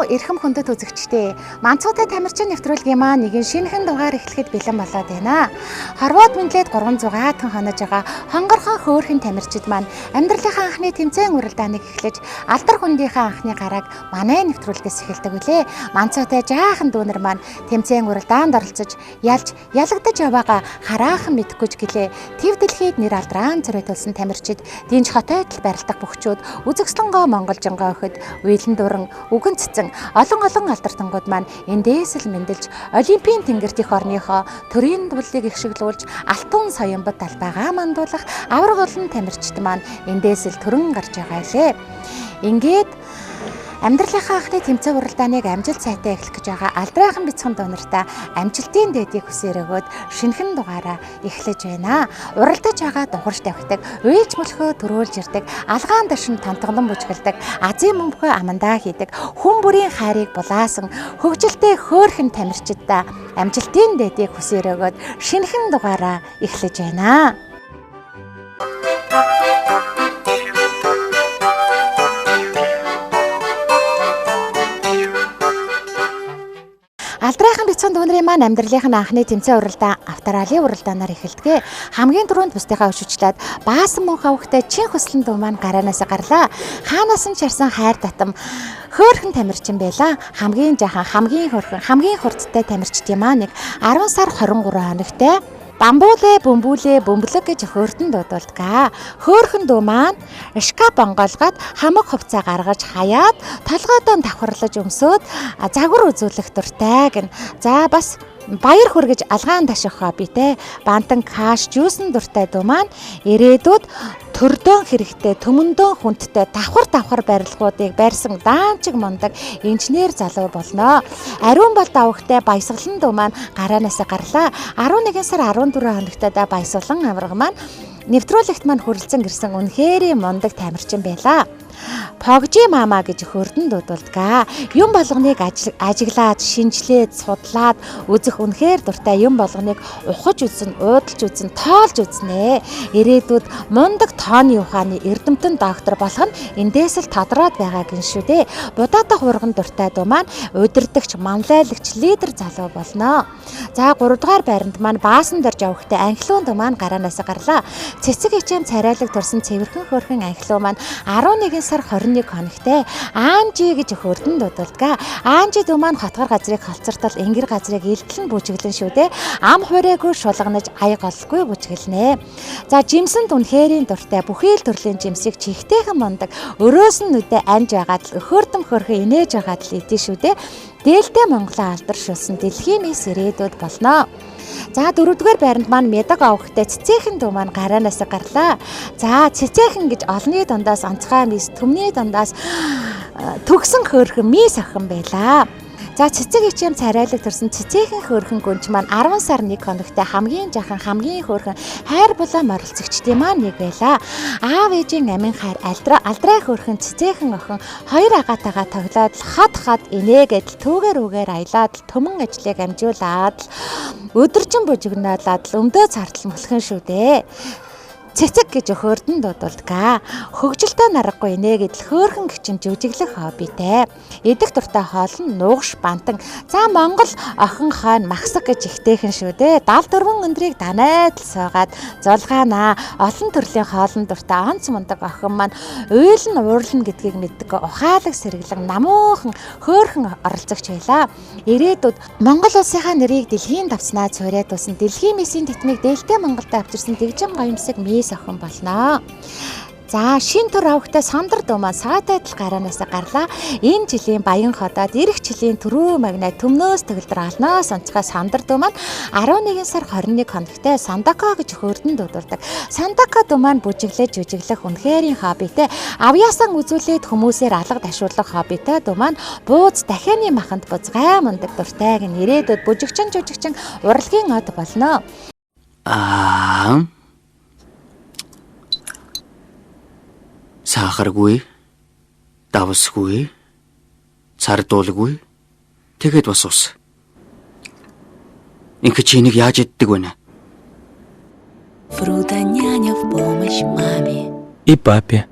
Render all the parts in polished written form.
Эрхэм хүндэт үзэгчдээ. Манцуутай тамирчин нэвтрүүлгийн маань нэгэн шинэхэн дугаар эхлэхэд бэлэн болоод байна. Хорвоод мэдлээд 300 тан хонож байгаа хонгорхон хөөрхөн тамирчид маань амьдралынхаа анхны тэмцээн уралдааныг эхлэж алдар хүндийнхээ анхны гарааг манай нэвтрүүлгээс эхэлдэг үлээ. Манцуутай жаахан дүүнер маань тэмцээн уралдаанд оролцож ялж ялагдаж яваагаа хараахан мэдэхгүй ч гэлээ. Төв дэлхийд нэр алдрaan цорой тулсан тамирчид, дэнж хотойдол барилдах бөхчүүд, үзэгслэнгоо монголжингоо охид, уйлан дуран, үгэн цэцэн олон олон алдартангууд маань эндээс л мэндэлж Олимпийн тэнгэрт их орныхоо төрийн дуллыг ихшиглүүлж алтан соёмбот талбайгаа мандуулах аварга олон тамирчид маань эндээс л төрөн гарч байгаа лээ. Ингээд амьдралынхаа анхны тэмцээн уралдааныг амжилт сайтай эхлэх гэж байгаа алдрайхан бяцхан дүү нартай амжилтын дээдийг хүсээр өгөөд шинэхэн дугаараа эхлэж байна. Уралдаж байгаа духарч тавхидаг, уйлж мөлхөө төрөөлж ирдэг, алгаан дашин тонтголон бүжгэлдэг, азийн мөнхөө амандаа хийдэг, хүн бүрийн хайрыг булаасан хөгжилтэй хөөрхөн тамирчиддаа амжилтын дээдийг хүсээр өгөөд шинэхэн дугаараа эхлэж байна. Алдрайхан бяцхан дүүнрийн маань амьдралынх нь анхны тэмцээн уралдаан Австралийн уралдаанаар эхэлдэг. Хамгийн түрүүнд бусдынхаа өшвчлээд баасан мөнх авахтай чин хүслэн дүү маань гараанаас гарлаа. Хаанаас нь чарсан хайр татам хөөрхөн тамирчин байла. Хамгийн жаахан, хамгийн хөөрхөн, хамгийн хурдтай тамирчдын маань нэг 10 сар 23 хоногтой Бамбуулээ, бөмбүүлээ, бөмбөлөг гэж хөөрдөн дуудуулдаг. Хөөрхөн дүү маань шкаф онгойлгоод хамаг хувцаа гаргаж хаяад толгойдоо давхарлаж өмсөөд загвар үзүүлэх дуртай гэн. За бас баяр хүргэж алгаан таших хоббитэй бантан каш жуусн дуртай дүү маань ирээдүйд төрдөн хэрэгтэй төмөндөн хүндтэй давхар давхар барилгуудыг барьсан даанчиг мундаг инженер залуу болно. Ариун бол давхтай баясгалан дүү маань гараанаас гарлаа. 11 сар 14 хоногтой баясгалан авраг маань нэвтрүүлэгт маань хүрэлцэн ирсэн үнэхээр мундаг тамирчин байлаа. Погжи мама гэж хөрдөн дуудуулдаг. Юм болгоныг ажиглаад, шинжилээд, судлаад үзэх үнэхээр дуртай юм болгоныг ухаж үзэн, уудалж үзэн, тоолж үзнэ. Ирээдүйд мундаг тооны ухааны эрдэмтэн доктор болох нь эндээс л тодроод байгаа гин шүү дээ. Будаата хурган дуртай дүү маань удирдагч, манлайлагч, лидер залуу болно. За 3 дугаар байранд маань баасан дорж явахтай анхлуун дүү маань гараанаас гарлаа. Цэцэг хичээн царайлаг төрсэн цэвэрхэн хөөрхөн анхлуу маань 11 сар 21 хоногтой Аанжи гэж хөрдөн дуудуулдаг. Аанжи дүү маань хотгор газрыг холцортол энгэр газрыг илтлэн бүжиглэн шүү дээ. Ам хуурайгүй шулганаж ая голгүй бүжиглэнэ. За жимсэнд үнэхэрийн дуртай бүхий л төрлийн жимсийг чихтэйхэн мундаг өрөөс нь нүдэ анж байгаад л хөрдөм хөрхөн инээж байгаад л идэв шүү дээ. Дээлтэй Монголоо алдаршуулсан дэлхийн мис ирээдүйд болно. За дөрөвдүгээр байранд маань медаг авахтай цэцээхэн дүү маань гараанаас гарлаа. За цэцээхэн гэж олонний дундаас онцгой мис, түмний дундаас төгсөн хөөрхөн мис охин байлаа. За цэцэг ичэм царайлаг төрсэн цэцээхэн хөөрхөн гүнж маань 10 сар 1 хоногтой хамгийн жаахан хамгийн хөөрхөн хайр булаа морилцогчдын маань нэг байлаа. Аав ээжийн амин хайр алдраа хөөрхөн цэцээхэн охин хоёр агаатайгаа тоглоод хад хад инээгээд л түүгээр үгээр аялаад л төмөн ажлыг амжуулаад л өдөржин бужигнаалаад л өмдөө цартал мөлхөн шүү дээ. Цэцэг гэж хөрдөн дуудуулдаг. Хөгжилтэй наргагүй инээгээд л хөөрхөн гिचэн жүжиглэх хоббитэй. Идэх дуртай хоол нь нуугш бантан. За Монгол охин хойно махсаг гэж ихтэйхэн шүү дээ. 74 өндрийг данайд л суугаад зулгаанаа. Олон төрлийн хоолн дуртай онц мундаг охин маань уйлн уурлна гэдгийг мэддэг ухаалаг сэргэлэн намуухан хөөрхөн оролцогч байлаа. Ирээдүйд Монгол улсынхаа нэрийг дэлхийн давцнаа цорой дуусан дэлхийн мисийн тэтмийг дээлтэй Монголд авчирсан дэгжин гоёмсог мис охин болно. За шин төр авахтай сандар дүү маань саатай адил гараанаас гарлаа. Энэ жилийн баян ходоод ирэх жилийн түрүү магнаа төмнөөс төгөлдөр алнаас онцгой сандар дүү маань 11 сар 21 хоногтой Сандака гэж хөрдөн дуудуулдаг. Сандака дүү маань бүжиглэж жүжиглэх үнэхэрийн хоббитэй. Авьяасан үзүүлээд хүмүүсээр алга дашуулах хоббитой дүү маань бууз дахианы маханд бузгай мундаг дуртай гэн ирээдүйд бүжигчин жүжигчин урлагийн од болно. Аа. Сахаргүй, давсгүй, цардуулгүй. Тэгээд бас ус. Ингээ чи энийг яаж иддэг вэ? Фрутоняня в помощь маме. И папе.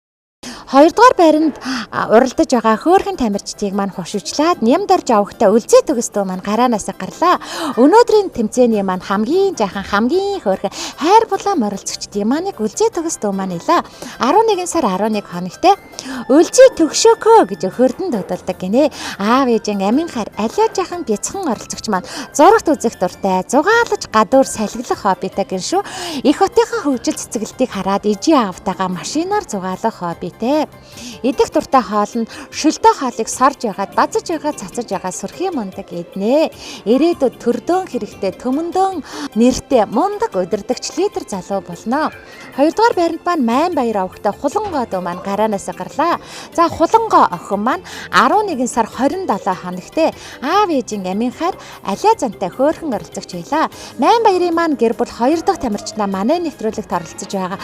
Хоёрдугаар байранд уралдаж байгаа хөөрхөн тамирчдыг маань хошуучлаад нямд орж авахтай Үлзий төгс дүү маань гараанаас гарлаа. Өнөөдрийн тэмцээний маань хамгийн жаахан хамгийн хөөрхөн хайр булаан оролцогчдын маань Үлзий төгс дүү маань илаа. 11 сар 11 хоногтой Үлзий төгшөөхөө гэж хөрдөн дуудалдаг гинэ. Аав ээжийн амин хайр алиа жаахан бяцхан оролцогч маань зурагт үзэх дуртай, зугаалаж гадуур салгилах хоббитой гин шүү. Их хотынхаа хөгжил цэцэглэлтийг хараад ижийн аавтайгаа машинаар зугаалах хоббитэй. Идэх дуртай хоол нь шөлдөө хоолыг сорж ягаад базаж ягаад цацаж ягаад сөрхийн мундаг иднэ. Ирээдүйд төрдөөн хэрэгтэй төмөндөн нэртэй мундаг удирдагч лидер залуу болно. Хоёрдугаар байранд маань Майн баяр авахтай Хулангоо дүү маань гараанаас гарлаа. За Хулангоо охин маань 11 сар 27 хоногтой аав ээжийн амин хайр алиа зантай хөөрхөн оролцогч байлаа. Майн баярын маань гэр бүл хоёр дахь тамирчнаа манай нэвтрүүлэгт оролцож байгаа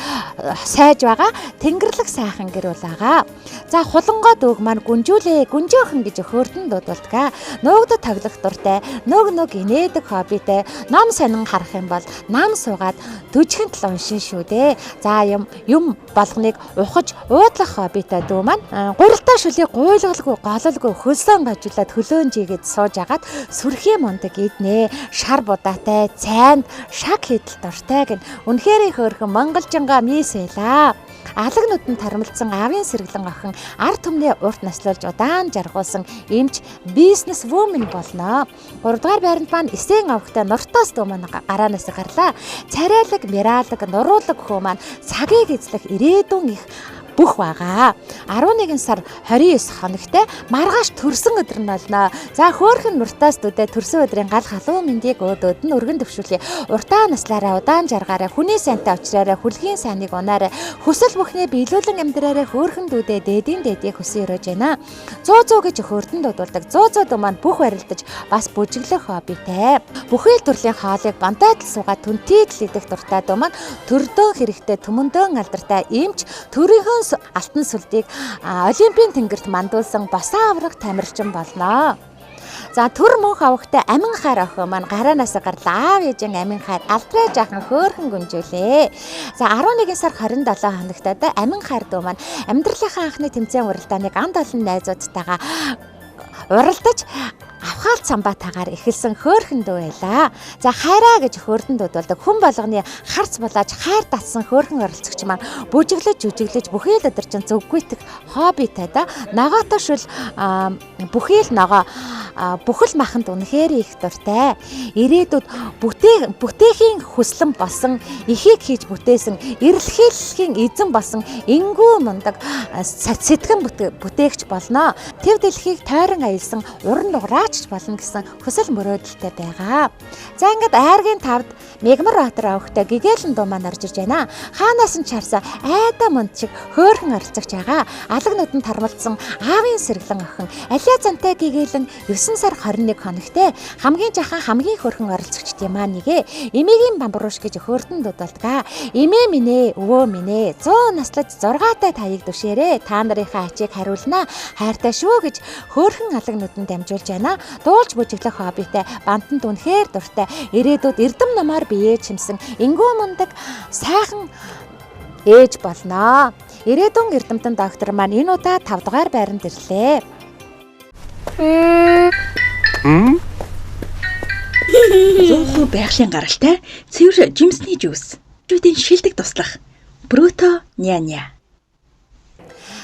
сайж байгаа Тэнгэрлэг сайхан гэр бүл байгаа. За Хулангоо дүүг маань гүнжүүлээ гүнжөөхөн гэж хөөрдөн дуудулдаг. Нуугдад тоглох дуртай, нүг нүг инээдэг хоббитэй, ном сонин харах юм бол нам суугаад төжихэн тал уншин шүү дээ. За юм болгоныг ухаж уудлах хоббитой дүү маань гурилтаа шүлийг гуйлгалгүй гололгүй хөлсөн гажуулаад хөлөөн жигээд сууж агаад сүрхий мундаг иднэ. Шар будаатай, цайнд шаг хийдэл дуртай гэн. Үнэхээр хөөрхөн монголжингаа мис байлаа. Алаг нүдэнд тармалцсан аавын сэргэлэн охин ард түмний урт наслуулж удаан жаргуулсан эмч бизнес вумен болно. 3 дугаар байранд маань эсэн авахтай Нуртаас дүү маань гараанаас гарлаа. Царайлаг, миралаг, нуруулаг хөө маань цагийг эзлэх ирээдүйн их бүх байгаа. 11 сар 29 хоногтой маргааш төрсөн өдөр нь болно. За хөөрхөн Нуртаас дүүдээ төрсөн өдрийн гал халуун мэндийг өөдөөд нь өргөн төвшүүлье. Уртаа наслаараа удаан жаргаарай, хүний сайнтай очраарай, хүлгийн сайныг унаарай, хүсэл бүхнээ биелүүлэн амьдраарай. Хөөрхөн дүүдээ дээдийн дээдийг хүсэн өрөөж байна. 100 100 гэж хөөрдөн дуудулдаг. 100 100 дүү маань бүх барилдаж бас бүжиглэх хоббитэй. Бүхэл төрлийн хоолыг бантайтал суугаад түнтийдл идэх дуртай дүү маань төрдөө хэрэгтэй төмөндөө алдартай эмч төрийнхөө алтан сүлдийг олимпийн тэнгэрт мандуулсан босоо аврах тамирчин болно. За төр мөнх авахтай амин хайр охин маань гараанаас гарлаа. Аав ээжийн амин хайр алдраа жаахан хөөрхөн гүнжүүлээ. За 11 сар 27 хоногтой амин хайр дүү маань амьдралынхаа анхны тэмцээн уралдааныг анд олон найзуудтайгаа уралдаж авхаал самбаатаагаар эхэлсэн хөөрхөн дүү байлаа. За хайраа гэж хөөрдөн дуудулдаг. Хүн болгоны харц булааж хайр татсан хөөрхөн оролцогч маань бүжиглэж жүжиглэж бүхий л өдөржин зүггүйтэх хоббитай да. Ногоотой шүл бүхий л ногоо бүхэл маханд үнэхээр их дуртай. Ирээдүйд бүтээхийн хүслэн болсон, ихийг хийж бүтээсэн, эрэлхийлэхийн эзэн болсон энгүү мундаг сэтгэн бүтээгч болно. Төв дэлхийг тойрон аялсан уран нуграач болно гэсэн хүсэл мөрөөдөлтэй байгаа. За ингээд айргийн тавд Мегмар Баатар авахтай гэгээлэн дуу маань орж ирж байна. Хаанаас нь чарсан айдаа мунд шиг хөөрхөн оролцогч байгаа. Алаг нүдэнд тармалдсан аавын сэргэлэн охин алиа зантай гэгээлэн 9 сар 21 хоногтой хамгийн жахан хамгийн хөөрхөн оролцогчдын маань нэгэ. Эмээгийн бамбарууш гэж хөөрдөн дуудалдаг. Эмээ минь ээ, өвөө минь ээ, 100 наслаж 6-тай таяыг түшээрээ. Та нарынхаа ачийг хариулнаа. Хайртай шүү гэж хөөрхөн алаг нүдэнд дамжуулж байна. Дуулж бүжиглэх хоббитой, бантанд үнэхээр дуртай, ирээдүйд эрдэм номоор биеэ чимсэн энгүү мундаг сайхан ээж болно. Ирээдүйн эрдэмтэн доктор маань энэ удаа 5 дугаар байранд ирлээ. 100% байгалийн гаралтай цэвэр жимсний жуус. Жүүдийн шилдэг туслах. Бруто няня.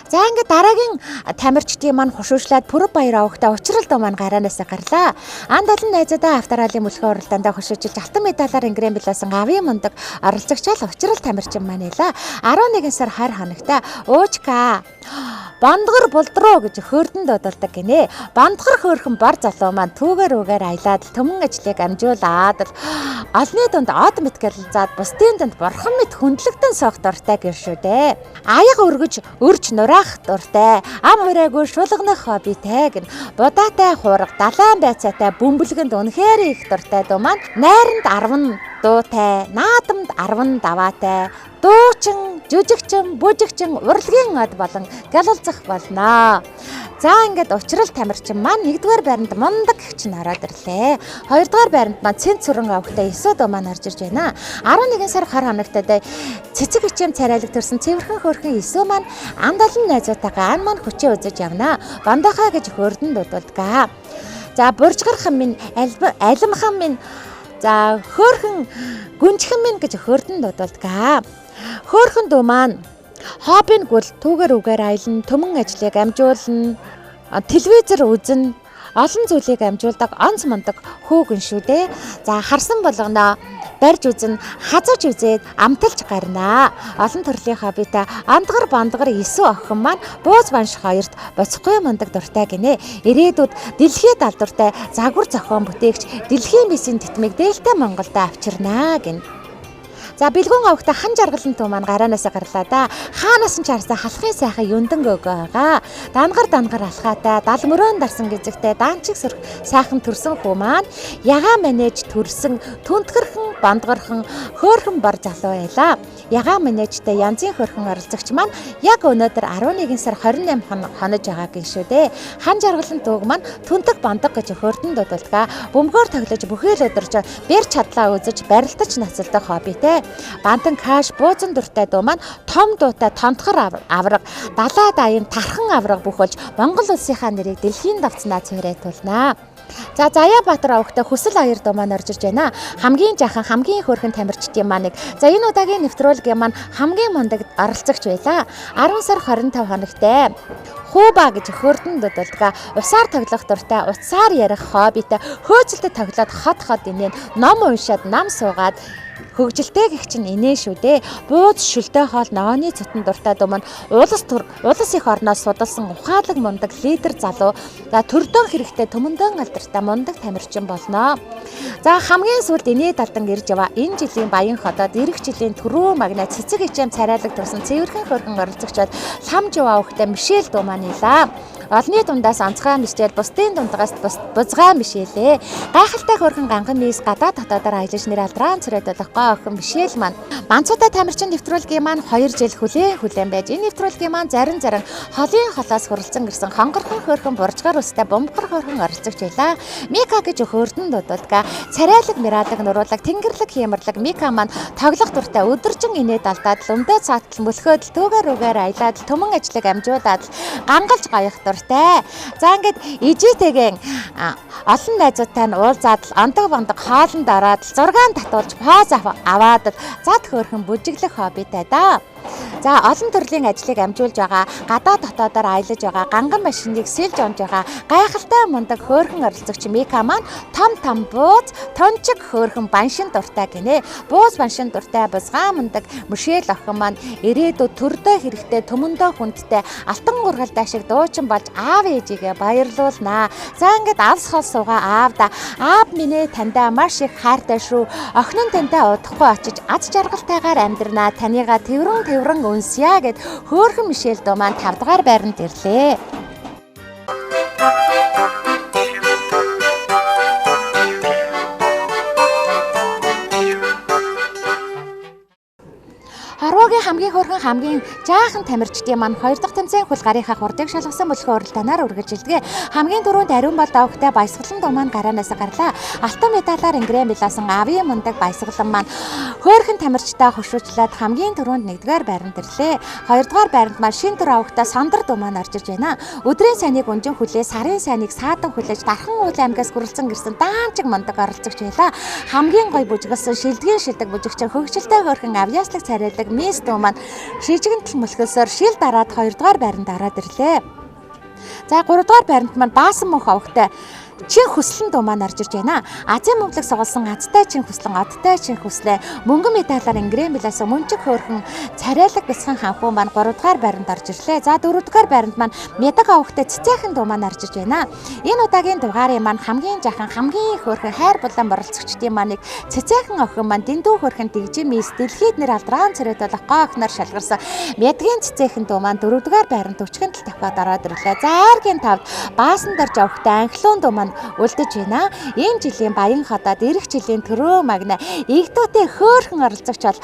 За ингээд дараагийн тамирчдын маань хушуушлаад Пүрэв баяр авахтай учрал дуу маань гараанаас гарлаа. Анд олон найзуудаа Австралийн мөлхөө уралдаандаа хушуучилж алтан медалаар ингрэм билаасан гавийн мундаг оролцогчол учрал тамирчин маань байлаа. 11 сар 20 хоногтой Уучка Бондгор булдруу гэж хөөрдөн дуудалдаг гинэ. Бондгор хөөрхөн бор залуу маань түүгээр үгээр аялаад төмөн ажлыг амжуулаад олны дунд од мэт гэлзаад бусдын дунд бурхан мэт хүндлэгдэн суух дуртай гэр шүү дээ. Аяга өргөж өрч нураах дуртай. Ам хураагүй шулганах хоббитай гин. Будаатай хуурга далайн байцаатай бөмбөлгөнд үнэхээр их дуртай дүү маань найранд 10 дуутай, наадамд 10 даваатай, дуучин, жүжигчин, бүжигчин, урлагийн од болон галалзах болно. За ингээд учрал тамирчин маань 1-р байранд мундаг гэгч нь ороод ирлээ. 2-р байранд маань цэн цүрэн авахтай Есүд маань орж ирж байна. 11 сар 20 хоногтой цэцэг хичээн царайлаг төрсэн цэвэрхэн хөөрхөн Есү маань анд олон найзуудтайгаа ан маань хүчээ үзэж явна. Бондохоо гэж хөөрдөн дуудулдаг. За буржгархан минь, алимхан минь, за хөөрхөн гүнжхэн минь гэж хөөрдөн дуудулдаг. Хөөрхөн дүү маань хобби нь гүл түүгээр үгээр аялна, төмөн ажлыг амжуулна, телевизэр үзнэ, олон зүйлийг амжуулдаг онц мундаг хүүгэн шүү дээ. За харсан болгоноо барьж үзнэ, хазаж үзээд амталж гарнаа. Олон төрлийн хоббитой андгар бондгор Есү охин маань бууз банш хоёрт боцохгүй мундаг дуртай гинэ. Ирээдүйд дэлхийд алдартай загвар зохион бүтээгч дэлхийн биесийн тэтмийг дээлтэй Монголд авчирнаа гинэ. За бэлгүүн авахта хан жаргалан туу маань гараанаасаа гарлаа да. Хаанаас нь ч харсан халахын сайхан юндан өгөө байгаа. Дангар дангар алхаатай, дал мөрөөн дарсан гэзэгтэй, даанчиг сөрх сайхан төрсөн хүү маань ягаан манэж төрсөн түнтгэрхэн бондгорхон хөөрхөн бор залуу байлаа. Ягаан манежтэй янзын хөөрхөн оролцогч маань яг өнөөдөр 11 сар 28 хонож байгаа гин шүү дээ. Хан жаргалан тууг маань түнтэг бондог гэж хөөрдөн дуудулдаг. Бөмбөгөөр тоглож бүхэл өдөрж бэр чадлаа үзэж барилдаж нацалдах хоббитэй. Бантан каш буузан дуртай дуу маань том дуутай тонтгор авраг, далаа даян тархан авраг бүх болж Монгол улсынхаа нэрийг дэлхийн давцнаа цуврайтуулнаа. За Заяа Баатар авахтай хүсэл аяр дуу маань орж ирж байна. Хамгийн жаахан, хамгийн хөөрхөн тамирчдын маань нэг. За энэ удаагийн нэвтрүүлгийн маань хамгийн мундаг оролцогч байлаа. 10 сар 25 хоногтой. Хүүба гэж хөөрдөн дуудулдаг. Усаар тоглох дуртай, утсаар ярих хоббитой, хөөцөлдөд тоглоод хот хот инээн, ном уншаад, нам суугаад хөгжилтэй гэх чинь инээ шүү дээ. Бууз шүлтэй хоол ногооны цутан дуртай дуу маань улс их орноос судалсан ухаалаг мундаг лидер залуу. За төрдөн хэрэгтэй төмөндөн алдартай мундаг тамирчин болно. За хамгийн сүүлд инээ далдан ирж яваа. Энэ жилийн Баян хотод ирэх жилийн түрүү магна цэцэг хичээн царайлаг төрсэн цэвэрхэн хөрхөн оролцогч бол лам жуваа хөхтэй Мишель дуу маань илаа. Олны дундаас онцгой мишэл, бусдын дундаас бузгай мишэлээ. Гайхалтай хөрхөн ганхан мис гадаа дотоодоор аялаж нэр алдрaan цоройд болох гоо охин Мишель маань. Манцуудаа тамирчин нэвтрүүлгийн маань 2 жил хүлээн байж энэ нэвтрүүлгийн маань зарим холын холоос хүрэлцэн ирсэн хонгорхон хөөрхөн буржгаар өстэй бомбгор хөөрхөн оролцогч байлаа. Мика гэж хөөрдөн дуудулдаг. Царайлаг мираалаг нуруулаг тэнгерлэг хиймэрлэг Мика маань тоглох дуртай өдөржин инээд алдаад өмдөө цаатал мөлхөөд түүгээр үгээр аялаад төмөн ажлыг амжуулаад гангалж гоёх дуртай. За ингээд ижитэйгэн олон найзуудтай нь уулзаад ондог бондог хоолнд ороод зургаан татуулж поз аваад зад хөөрхөн бүжиглэх хоббитай да. За олон төрлийн ажлыг амжуулж байгаа, гадаа дотоодоор аялаж байгаа, ганган машиныг сэлж онж байгаа гайхалтай мундаг хөөрхөн оролцогч Мика маань том том бууз, тончиг хөөрхөн баншин дуртай гинэ. Бууз баншин дуртай бузгаан мундаг Мишель охин маань ирээдүйд төрдөө хэрэгтэй төмөндөө хүндтэй алтан гургалдаа шиг дуучин болж аав ээжигээ баярлуулнаа. За ингээд алс хол суугаа аавда. Аав минь ээ таньдаа маш их хайртай шүү. Охин нь таньдаа удахгүй очиж аз жаргалтайгаар амьдрнаа. Таныгаа тэврэн үнсье гэд хөөрхөн Мишель дуу маань 5 дугаар байранд ирлээ. Хорвоогийн хамгийн хөөрхөн хамгийн жаахан тамирчдын маань 2 дахь тэмцээн хөл гарынхаа хурдыг шалгасан мөлхөө уралдаанаар үргэлжилдэг. Хамгийн түрүүнд ариун бол давхтай баясгалан дуу маань гараанаас гарлаа. Алтан медалаар ингрэн билаасан авийн мундаг баясгалан маань хөөрхөн тамирчдаа хошуучлаад хамгийн түрүүнд 1-р байранд ирлээ. 2-р байранд маань шин төр авахтай сандар дуу маань орж ирж байна. Өдрийн сайныг үнжин хүлээ, сарын сайныг саадан хүлээж дархан уул аймгаас хүрэлцэн ирсэн даанчиг мундаг оролцогч байлаа. Хамгийн гоё бүжиглсэн шилдгийн шилдэг бүжигчин хөгжилтэй хөөрхөн авьяаслаг царайлаг мис дуу маань шижигэнтэл мөлхөлсөөр шил дараад 2-р байранд ороод ирлээ. За 3-р байранд маань баасан мөнх овогтой чин хүслэн дуу маань орж ирж байна. Азийн бөмбөлөг сугалсан азтай чин хүслэн, одтой чин хүслээ. Мөнгөн медалаар ингрэн билаасан мөнчиг хөөрхөн царайлаг бяцхан ханхүү маань 3-р байранд орж ирлээ. За 4-р байранд маань мядаг овогтой цэцээхэн дуу маань орж ирж байна. Энэ удаагийн дугаарын маань хамгийн жаахан, хамгийн хөөрхөн хайр булан оролцогчдын маань нэг цэцээхэн охин маань дэндүү хөөрхөн дэгжин мис дэлхийд нэр алдрaan царайд болох гоо охиноор шалгарсан мядгийн цэцээхэн дуу маань 4-р байранд өчгөн тал тавхад ороод ирлээ. За айргийн тавд баасан дарж овогтой анхлуун дуу маань үлдэж байна. Энэ жилийн Баян хотод ирэх жилийн төрөө магна игдүүтэй хөөрхөн оролцогч бол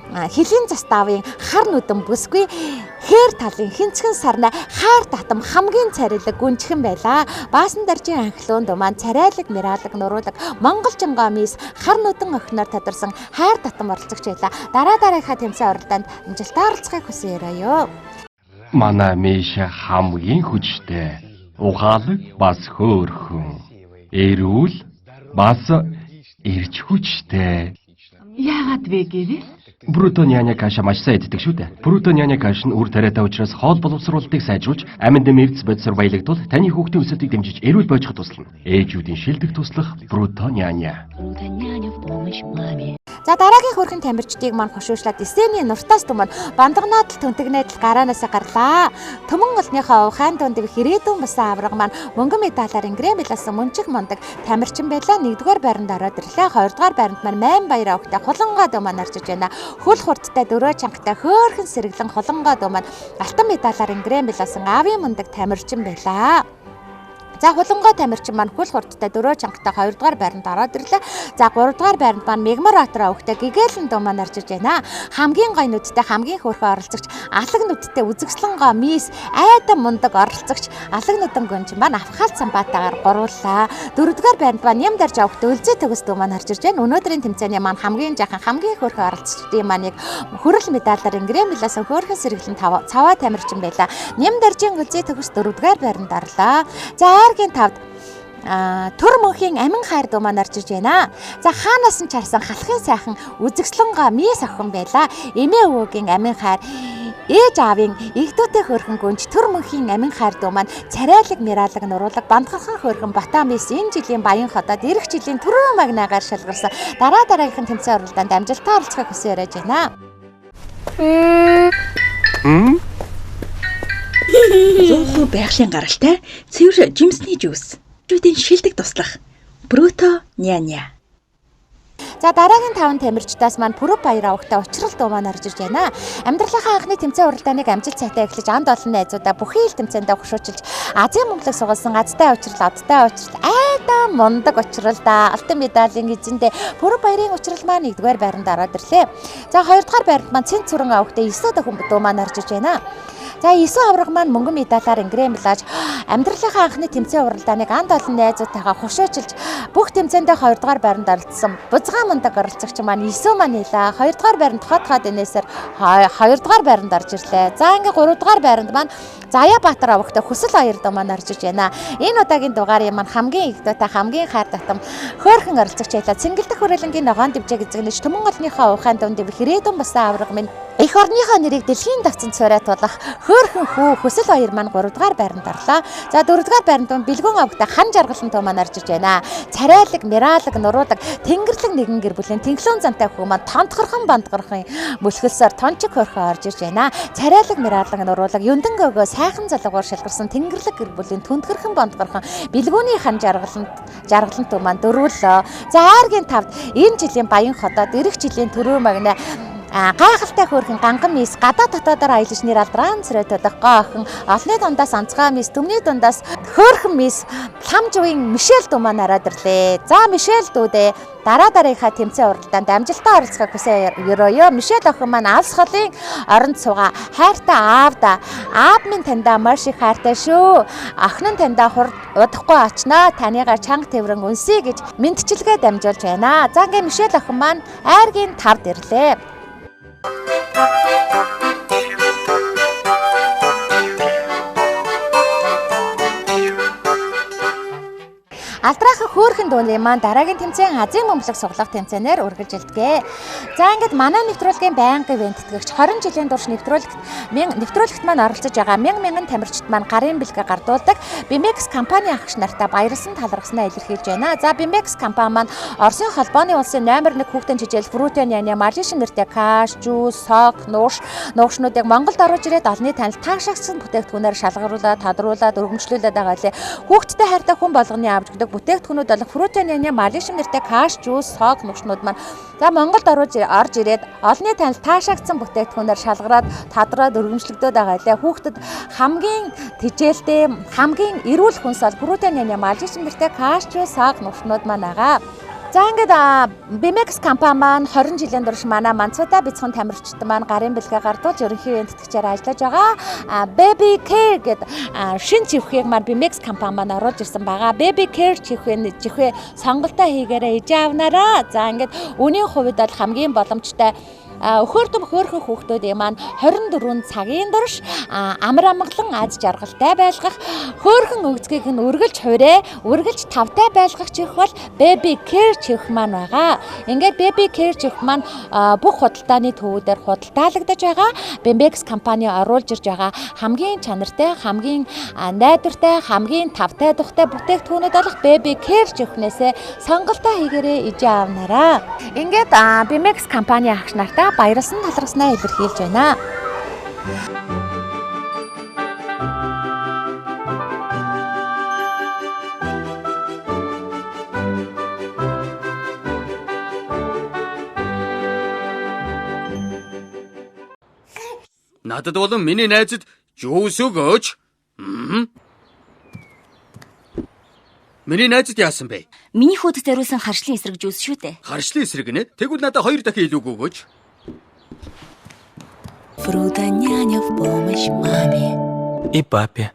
Хөлийн заставын хар нүдэн бүсгүй хээр талын хинцхэн сарнай хайр татам хамгийн царилаг гүнжхэн байлаа. Баасан даржийн анхлуунд маань царайлаг, миралаг, нуруулаг Монгол жингоо мис хар нүдэн охиноор тодорсон хайр татам оролцогч байлаа. Дараа дараагийнхаа тэмцээн уралдаанд амжилттай оролцохыг хүсэн өрөөё. Манай Миша хамгийн хүчтэй, ухаалаг бас хөөрхөн, эрүүл бас эрч хүчтэй. Яагаад вэ гэвэл Бруто няня каша маш сайн иддэг шүү дээ. Бруто няня каш нь үр тариатай учраас хоол боловсруулалтыг сайжруулж, аминд эвдс бодисоор баялагдвал таны хүүхдийн өсөлтийг дэмжиж эрүүл бойжиход туслана. Ээжүүдийн шилдэг туслах Бруто няня. За дараагийн хөрхэн тамирчдыг маань хошуушлаад эсэний нуртаас түмэн бандагнаадл түнтэгнэдл гараанаасаа гарлаа. Түмэн олныхоо ухаан дунд хэрээдүн бусан авраг маань мөнгөн медалаар ингрэм биласан мөнчих мундаг тамирчин байлаа. 1-р байранд ороод ирлээ. 2-р байранд маань майн баяр авахтай хулангаа дүү маань орж иж байна. Хөл хурдтай дөрөө чангатай хөөрхөн сэргэлэн хулангаа дүү маань алтан медалаар ингрэм биласан аавын мундаг тамирчин байлаа. За хулангой тамирчин маань хөл хурдтай дөрөө чангатай 2-р байранд ороод ирлээ. За 3-р байранд маань Мегмар Баатар овогтой Гэгээлэн дүү маань орж иж байна. Хамгийн гоё нүдтэй хамгийн хөөрхөн оролцогч, алаг нүдтэй үзэгслэн гоо мис айдам мундаг оролцогч алаг нүдэн гүнж маань Авхаал Самбатаагаар гурууллаа. 4-р байранд маань Ням дарж овогтой Өлзий төгс дүү маань орж иж байна. Өнөөдрийн тэмцээний маань хамгийн жаахан хамгийн хөөрхөн оролцогчдын маань яг хөрөл медалаар ингрэм биласан хөөрхөн сэргэлэн цаваа тамирчин байлаа. Ням даржийн Өлзий төгс 4-р байранд орлоо. За Дараагийн тавд төр мөнхийн амин хайр дуу маань орж иж байна. За хаанаас нь чарсан халахын сайхан үзэгслэнгаа мис охин байлаа. Эмээ өвөөгийн амин хайр, ээж аавын эгдүүтэй хөөрхөн гүнж төр мөнхийн амин хайр дуу маань царайлаг, миралаг, нуруулаг бандгархан хөөрхөн бата мис энэ жилийн баян хотод эх жилийн түрүү магнаагаар шалгарсан. Дараа дараагийнхан тэмцээн уралдаанд амжилттай оролцохыг хүсэн яриаж байна. 100% байгалийн гаралтай цэвэр жимсний жуус. Жүүдийн шилдэг туслах. Бруто няня. За дараагийн 5 тамирчдаас маань Пүрэв баяр авахтай учрал дуу маань орж иж байна. Амьдралынхаа анхны тэмцээн уралдааныг амжилт сайтай эхлэж анд олон найзуудаа бүхий л тэмцээндээ хошуучилж Азийн бөмбөлөг сугалсан азтай учрал, одтой учрал, айдам мундаг учрал да. Алтан медалийн эзэндээ Пүрэв баярын учрал маань 1-р байранд ороод ирлээ. За 2-р байранд маань Цэн цүрэн авахтай 9 дөхөн дуу маань орж иж байна. За 9 авраг маань мөнгөн медалаар ингрэм билаж амьдралынхаа анхны тэмцээн уралдааныг анд олон найзуудтайгаа хошуучилж бүх тэмцээндээ 2-р байранд оролцсон бузгаан мундаг оролцогч маань 9 маань хэлээ. 2-р байранд хот хот энэсээр 2-р байранд орж ирлээ. За ингээ 3-р байранд маань Заяа Баатар авахтай Хүсэл хоёр дуу маань орж иж байна. Энэ удаагийн дугаарын маань хамгийн игдүүтэй хамгийн хайр татам хөөрхөн оролцогч байлаа. Цэнгэлдэх хүрээлэнгийн ногоон дивжээ эзэгнэж түмэн олныхоо ухаан дунд хэрээдүн басан авраг минь эх орныхоо нэрийг дэлхийн давцсан цорой тулах хөөрхөн хүү Хүсэл хоёр маань 3-р байранд орлоо. За 4-р байранд Бэлгүүн авагтай хан жаргалан туу маань орж иж байна. Царайлаг, миралаг, нуруулаг, тэнгэрэлэг нэгэн гэр бүлийн тэнхлүүн зантай хүү маань тонтгорхон бандгархан мөлхөлсөөр тончиг хөөрхөн орж иж байна. Царайлаг, миралаг, нуруулаг, юндан гөгөө сайхан залуугаар шалгарсан тэнгэрэлэг гэр бүлийн түндгэрхэн бандгархан Бэлгүүний хан жаргалан туу маань дөрвөлөө. За айргийн тавд энэ жилийн баян хотод эх жилийн төрөө магна гайхалтай хөөрхөн ганган мис гадаа дотоодоор аялаж нэр алдрaan царай төлөх гоо охин олны дундаас онцгой мис түмний дундаас хөөрхөн мис ламжвын Мишель дүү маань ороод ирлээ. За Мишель дүүдээ дараа дараагийнхаа тэмцээн уралдаанд амжилттай оролцохыг хүсэн өрөөё. Мишель охин маань алс холын оронд суугаа хайртай аавда аав минь таньдаа маш их хайртай шүү. Охин нь таньдаа хурд удахгүй очноо. Таныгаар чанга тэврэн үнсэе гэж мэдчилгээ дамжуулж байна. За ингээ Мишель охин маань айргийн тавд ирлээ. Алдраахан хөөрхөн дууны маань дараагийн тэмцээн Азийн бөмбөлөг суглах тэмцээнээр үргэлжилдэг. За ингээд манай нэвтрүүлгийн байнгын ивент тэтгэгч 20 жилийн турш нэвтрүүлэгт маань оролцож байгаа мянган мянган тамирчид маань гарын бэлгэ гардуулдаг BMX компани ахагч нартаа баярлсан талархснаа илэрхийлж байна. За BMX компани маань Оросын холбооны улсын номер 1 хүүхдийн чижээл Фрутоняны Малишин нэртэй каш, жуус, сок, нууш, нуушнуудыг Монголд оруулж ирээд олонний танил таашаагсан бүтээгдэхүүнээр шалгаруулаад, тодруулаад, өргөмжлүүлээд байгаа лээ. Хүүхдтэй хайртай хүн болгоны авч өгдөг бүтээгдэхүүнүүд болох Фрутоняны Малишин нэртэй каш, жуус, сок, нуушнууд маань за Монголд орж ирээд олонний танил таашаагдсан бүтээгдэхүүнээр шалгараад, тадраад, өргөмжлөгдөд байгаа лээ. Хүүхдэд хамгийн тэжээлтэй, хамгийн эрүүл хүнс бол Фрутоняны Малишин нэртэй каш, жуус, сок, нуушнууд маань байгаа. За ингээд BMX компани маань 20 жилийн турш манай Манцуудаа бяцхан тамирчид маань гарын бэлгээ гардуулж ерөнхий тэтгчээр ажиллаж байгаа. Baby Care гэдэг шин живхийг маань BMX компани маань оруулж ирсэн байгаа. Baby Care чихвээ сонголтоо хийгээрэй, ижээ авнараа. За ингээд үнийн хувьд бол хамгийн боломжтой өхөрдөм хөөрхөн хүүхдүүдийн маань 24 цагийн турш амар амгалан аз жаргалтай байлгах, хөөрхөн өгцгийг нь үргэлж хурээ, үргэлжч тавтай байлгах чих бол Baby Care чих маань байгаа. Ингээд Baby Care чих маань бүх худалдааны төвүүдээр худалдаалагдаж байгаа. BMX компани оруулж ирж байгаа хамгийн чанартай, хамгийн найдвартай, хамгийн тавтай тухтай бүтээгдэхүүнүүд болох Baby Care чихнээсээ сонголтоо хийгээрэй, ижээ авнараа. Ингээд BMX компани агч нартаа баярлсан талархснаа илэрхийлж байна. Надад болон миний найзад жуус өгөөч. Миний найзад яасан бэ? Миний хүүд зориулсан харшлын эсрэг жуус шүү дээ. Харшлын эсрэг нэ? Тэгвэл надад 2 дахин илүү өгөөч. Фруда няня в помощь маме. И папе.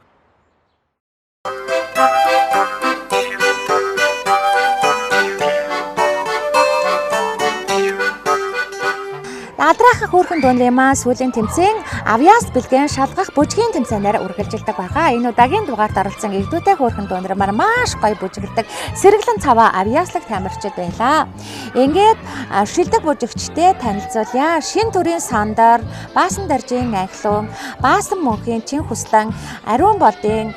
Алдраахан хөөрхөн дуунрын маань сүүлийн тэмцээн авьяас бэлгэн шалгах бүжгийн тэмцээнээр үргэлжилдэг байгаа. Энэ удаагийн дугаард оролцсон эгдүүтэй хөөрхөн дуунрын маань маш гоё бүжиглдэг сэргэлэн цаваа авьяаслаг тамирчид байлаа. Ингээд шилдэг бүжигчтэй танилцуулъя. Шин төрийн сандар, Баасан даржийн анхлуун, Баасан мөнхийн чин хүслэн, Ариун болдын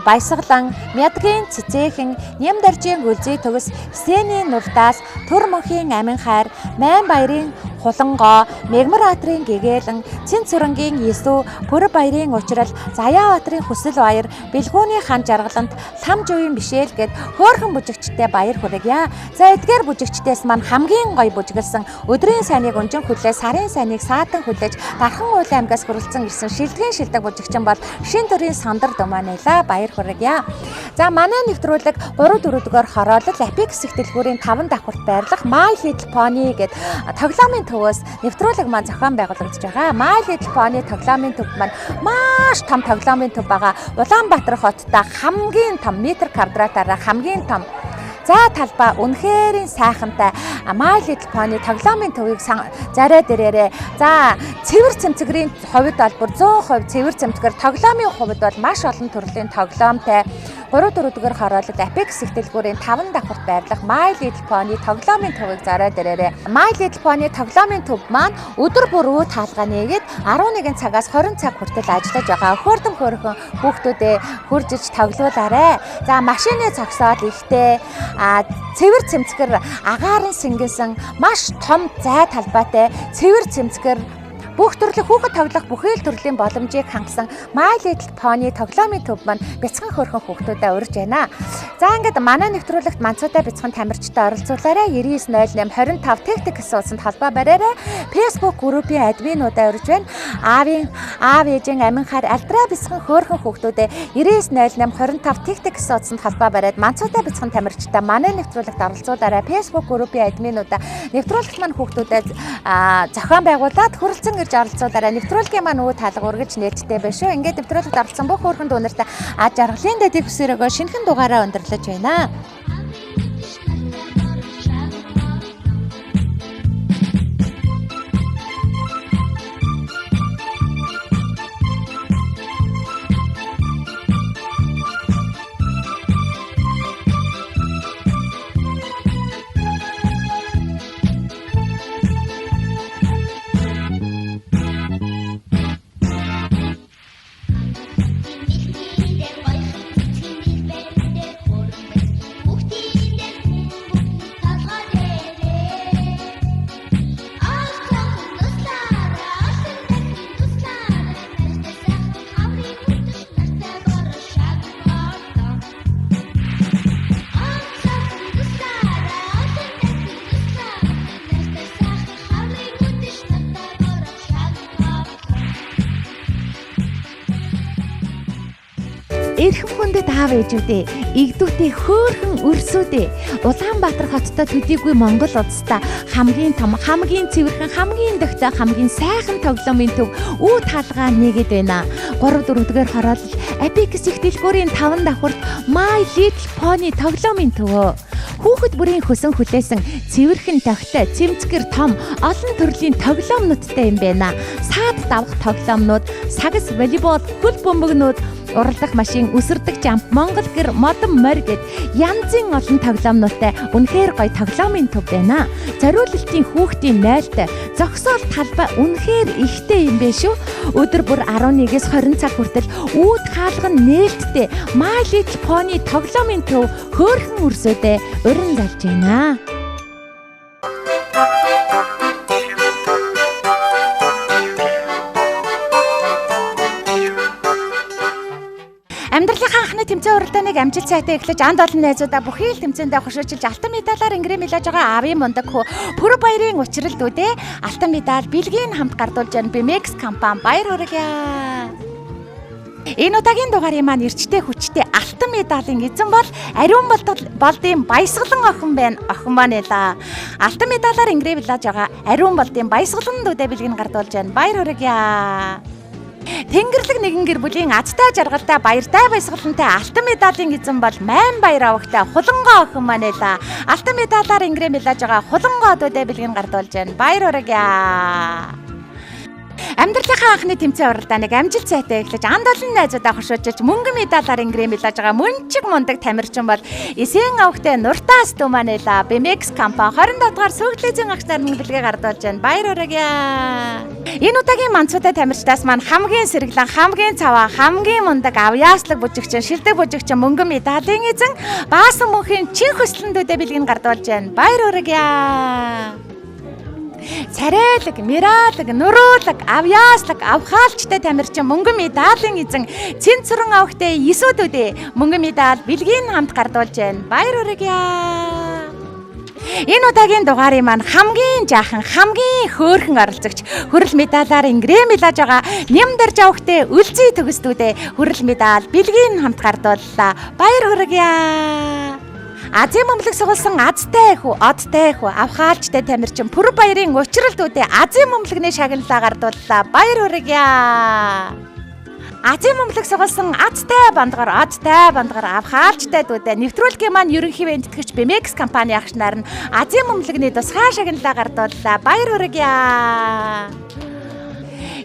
баясгалан, Мядгийн цэцээхэн, Ням даржийн гүлзий төгс, Сений нурдаас, Төр мөнхийн амин хайр, Майн баярын хулангоо, Мегмар баатрын гэгээлэн, Цэн цөрөнгийн Есү, Пүрэв баярын учрал, Заяа баатрын хүсэл баяр, Бэлгүүний хан жаргалант, Лам живийн бишээл гэд хөөрхөн бүжигчтэй баяр хүргье. За эдгээр бүжигчдээс маань хамгийн гоё бүжиглсэн, өдрийн сайныг өнжин хүлээ, сарын сайныг саатан хүлээж, Дархан уулын аймгаас хүрэлцэн ирсэн шилдгийн шилдэг бүжигчин бол шин төрийн сандар думаа нэлээ баяр хүргье. За манай нэвтрүүлэг 3 4-р хороолол Apex их дэлгүүрийн 5 давхарт байрлах My Little Pony гэд тоглоомын төвөөс нэвтрүүлэг маань зохион байгуулагдаж байгаа. My Little Pony тоглоомын төв маань маш том тоглоомын төв байгаа. Улаанбаатар хоттой хамгийн том метр квадратаараа хамгийн том за талбай үнэхээр сайхантай My Little Pony тоглоомын төвийг зарай дээрээ. За цэвэр цэмцгэрийн хувьд бол бүр 100% цэвэр цэмцгэр, тоглоомын хувьд бол маш олон төрлийн тоглоомтой 3 4-р хороолол Apex их дэлгүүрийн 5 давхарт байрлах My Little Pony тоглоомын төвийг зарай дээрээ. My Little Pony тоглоомын төв маань өдөр бүр үе таалгаа нэгээд 11 цагаас 20 цаг хүртэл ажиллаж байгаа. Хөөрдөм хөөрхөн хүүхдүүдээ хурж иж тоглоулаарэ. За машины зогсоол ихтэй, цэвэр цэмцгэр агаарын сэнгэнсэн маш том зай талбайтай цэвэр цэмцгэр бүх төрлийн хүүхэд тоглох бүхий л төрлийн боломжийг хангасан My Little Pony тоглоомын төв маань бяцхан хөөрхөн хүүхдүүдэд урьж байна. За ингээд манай нэвтрүүлэгт Манцуудаа бяцхан тамирчтай оролцуулаарай. 99 08 25 тэг тэг гэсэн утсанд холбоо бариарай. Facebook группийн админуудаа урьж байна. Аав ээжийн амин хайр алдраа бяцхан хөөрхөн хүүхдүүдэд 99 08 25 тэг тэг гэсэн утсанд холбоо бариад Манцуудаа бяцхан тамирчтай манай нэвтрүүлэгт оролцуулаарай. Facebook группийн админуудаа нэвтрүүлэгт маань хүүхдүүдэд зохион байгуулад хүрэлцэн ирж оролцуулаарай. Нэвтрүүлгийн маань үе таалга үргэлж нээлттэй байна шүү. Ингээд нэвтрүүлэгт оролцсон бүх хөөрхөн дүүнерт аж аргалын дэдийг хүсэрэгөө шинэхэн дугаараа өндөрлөж байна. Эрхэм хүндэт аав ээжүүдээ, эгдүүтэй хөөрхөн өрсүүдээ, Улаанбаатар хоттой төдийгүй Монгол улстай хамгийн том, хамгийн цэвэрхэн, хамгийн дөхтэй, хамгийн сайхан тоглоомын төв үү талгаа нэгэд байна. 3 4-р хороолол Apex их дэлгүүрийн 5 давхарт My Little Pony тоглоомын төвөө. Хүүхэд бүрийн хөсөн хүлээсэн цэвэрхэн тогтой, цэмцгэр том, олон төрлийн тоглоомнуудтай юм байна. Саад давх тоглоомнууд, сагас волейбол, хөл бөмбөгнүүд, уралдах машин, өсөрдөг жамп, Монгол гэр, модон морь гэд янзын олон тоглоомнуудтай үнэхээр гоё тоглоомын төв байна. Зориулалтын хүүхдийн нойлтой зогсоол талбай үнэхээр ихтэй юм бэ шүү. Өдөр бүр 11-ээс 20 цаг хүртэл үүд хаалга нь нээлттэй My Little Pony тоглоомын төв хөөрхөн өрсөдөө уран залж байна. Амьдралынхаа анхны тэмцээн уралдааныг амжилт сайтай эхлэж анд олон найзуудаа бүхий л тэмцээндээ хошуучилж алтан медалаар ингэрээ мэлаж байгаа аавын мундаг хүү Пүрэв баярын учрал дүүдээ алтан медаль бэлгийн хамт гардуулж байна BMX компани баяр хүргье. Энэ удаагийн дугаарын маань эрчтэй хүчтэй алтан медалийн эзэн бол ариун болдын баясгалан охин байна. Охин маань элаа. Алтан медалаар ингэрээ мэлаж байгаа ариун болдын баясгалан дүүдээ бэлгийг гардуулж байна. Баяр хүргье. Тэнгэрлэг нэгэн гэр бүлийн азтай жаргалтай баяртай баясгалантай алтан медалийн эзэн бол майн баяр авахтай хулангоо охин маань элаа. Алтан медалаар ингэрээ мэлаж байгаа хулангоо дүүдээ бэлгийг гардуулж байна. Баяр хүргье. Амьдралынхаа анхны тэмцээн уралдааныг амжилт сайтай эхлэж анд олон найзуудаа хошуучилж мөнгөн медалаар ингэрээ мэлаж байгаа мөнчиг мундаг тамирчин бол эсэн авахтай Нуртаас дүү маань элаа. BMX компани 27 дугаар сүүгдлээзэн агч нар мөнгө бэлгээ гардуулж байна. Баяр хүргье. Энэ удаагийн манцуутай тамирчдаас маань хамгийн сэргэлэн, хамгийн цаваа, хамгийн мундаг авьяаслаг бүжигчин, шилдэг бүжигчин мөнгөн медалийн эзэн Баасан мөнхийн чин хөслөндүүдээ бэлгийг гардуулж байна. Баяр хүргье. Царайлаг, миралаг, нуруулаг, авьяаслаг, авхаалчтай тамирчин мөнгөн медалийн эзэн Цэнцүрэн авахтай Есүдүүдээ мөнгөн медаль бэлгийг хамт гардуулж байна. Баяр хүргье. Энэ удаагийн дугаарын маань хамгийн жаахан, хамгийн хөөрхөн оролцогч хүрэл медалаар ингэрээ мэлаж байгаа Нямдарж авахтай Үлзий төгсдүүдээ хүрэл медаль бэлгийг хамт гардууллаа. Баяр хүргье. Азийн бөмбөлөг сугалсан азтай хүү, одтой хүү, авхаалчтай тамирчин Пүрэв баярын учрал дүүдээ Азийн бөмбөлгний шагналаа гардууллаа. Баяр хүргье. Азийн бөмбөлөг сугалсан азтай бандгар, одтой бандгар, авхаалчтай дүүдээ нэвтрүүлгийн маань ерөнхий бэнтэтгэгч BMX компани агч нар нь Азийн бөмбөлгний тусгай шагналаа гардууллаа. Баяр хүргье.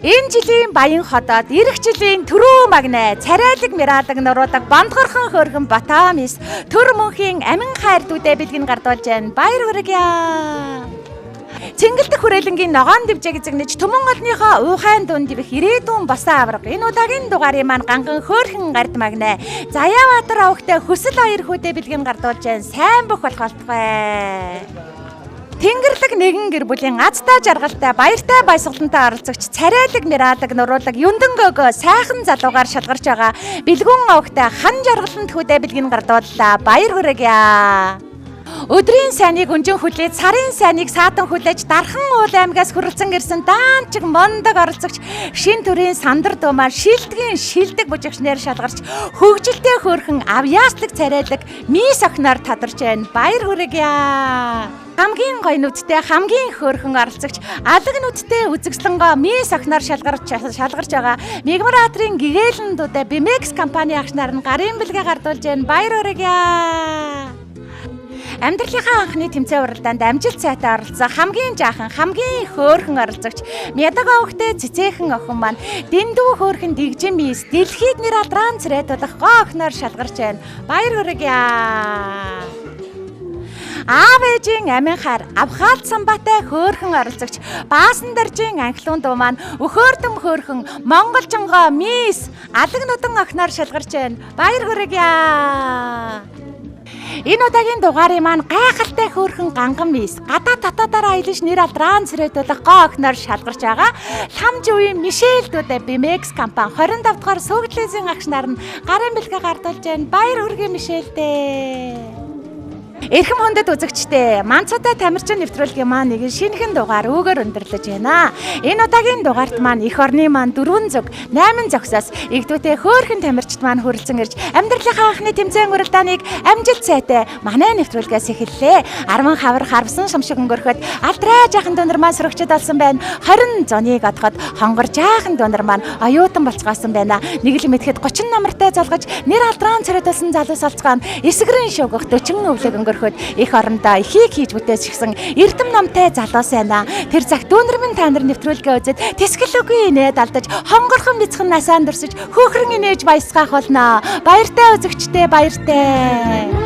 Энэ жилийн Баян хотод ирэх жилийн түрүү магнай царайлаг миралаг нуруулаг бондгорхон хөөрхөн Батамис төр мөнхийн амин хайр дүүдээ бэлгийг гардуулж байна. Баяр хүргье. Цэнгэлдэх хүрээлэнгийн ногоон дэвжээ эзэгнэж түмэн олныхоо уухайн дунд дэвх ирээдүйн босоо авраг. Энэ удаагийн дугаарын маань ганган хөөрхөн гард магнай Заяабаатар авахтай хөсөл хоёр хүүдээ бэлгийг гардуулж байна. Сайн бүх болох болтугай. Тэнгэрлэг нэгэн гэр бүлийн азтай жаргалтай баяртай баясгалантай оролцогч царайлаг миралаг нуруулаг юндэнгөөгөө сайхан залуугаар шалгарч байгаа бэлгүүн авахтай хан жаргалан тхүүдээ бэлгийг гардууллаа. Баяр хүргье. Өдрийн сайныг өнжин хүлээж, сарын сайныг саатан хүлээж, Дархан уул аймгаас хүрэлцэн ирсэн даанчиг мундаг оролцогч шин төрийн сандар дуу маань шилдгийн шилдэг бүжигчнээр шалгарч хөгжилтэй хөөрхөн авьяаслаг царайлаг мис охиноор тодорч байна. Баяр хүргье. Хамгийн гоё нүдтэй хамгийн хөөрхөн оролцогч алаг нүдтэй үзэгслэнгоо мис охиноор шалгарч байгаа Мигмар Атрын гэгээлэн дүүдээ BMX компани агч нар нь гарын бэлгээ гардуулж байна. Баяр хүргье. Амьдралынхаа анхны тэмцээн уралдаанд амжилт сайтай оролцсон хамгийн жаахан, хамгийн хөөрхөн оролцогч Мядаг авахтай цэцээхэн охин маань дэндүү хөөрхөн дэгжин мис дэлхийд нэр алдрaan царайдуулах гоо охиноор шалгарч байна. Баяр хүргье. Аав ээжийн амин хайр, авхаалт самбаатай хөөрхөн оролцогч Баасан даржийн анхлуун дуу маань өхөөрдөм хөөрхөн монголжингоо мис алаг нудан охиноор шалгарч байна. Баяр хүргье. Энэ удаагийн дугаарын маань гайхалтай хөөрхөн ганган мис гадаа татаадаар аялаж нэр алдрaan царайдуулах гоо охиноор шалгарч байгаа Ламж үеийн Мишель дүүдээ BMX компани 25 дугаар сүүгдлээзийн агч нар нь гарын бэлгээ гардуулж байна. Баяр хүргэе Мишель дээ. Эрхэм хүндэт үзэгчдээ, Манцутай Тамирчин нэвтрүүлгийн маань нэгэн шинэхэн дугаар үүгээр өндөрлөж байна. Энэ удаагийн дугаарт маань эх орны маань 4 зүг 8 зогсоос игдүүтэй хөөхөн тамирчид маань хүрэлцэн ирж амьдралынхаа анхны тэмцээн уралдааныг амжилт сайтай манай нэвтрүүлгээс эхэллээ. 10 хавар харвсан шамшиг өнгөрөхөд алдраа жаахан дүүнер маань сөрөгчд болсон байна. 20 зуныг одоход хонгор жаахан дүүнер маань оюутан болцгоосон байна. Нэг л мэдэхэд 30 намартай залгаж нэр алдраан царайлсан залуус олцгоон эсгэрэн шугах 40 өвлөг өнгөрөхөд эх орондоо ихийг хийж бүтээчихсэн эрдэм номтой залуус байна. Тэр цагт дүүнер минь та нар нэвтрүүлгээ үзээд тэсгэл үгүй инээд алдаж хонгорхон бяцхан насаан дөрсөж хөөхрөн инээж баясгаах болно. Баяртай үзэгчдээ, баяртай.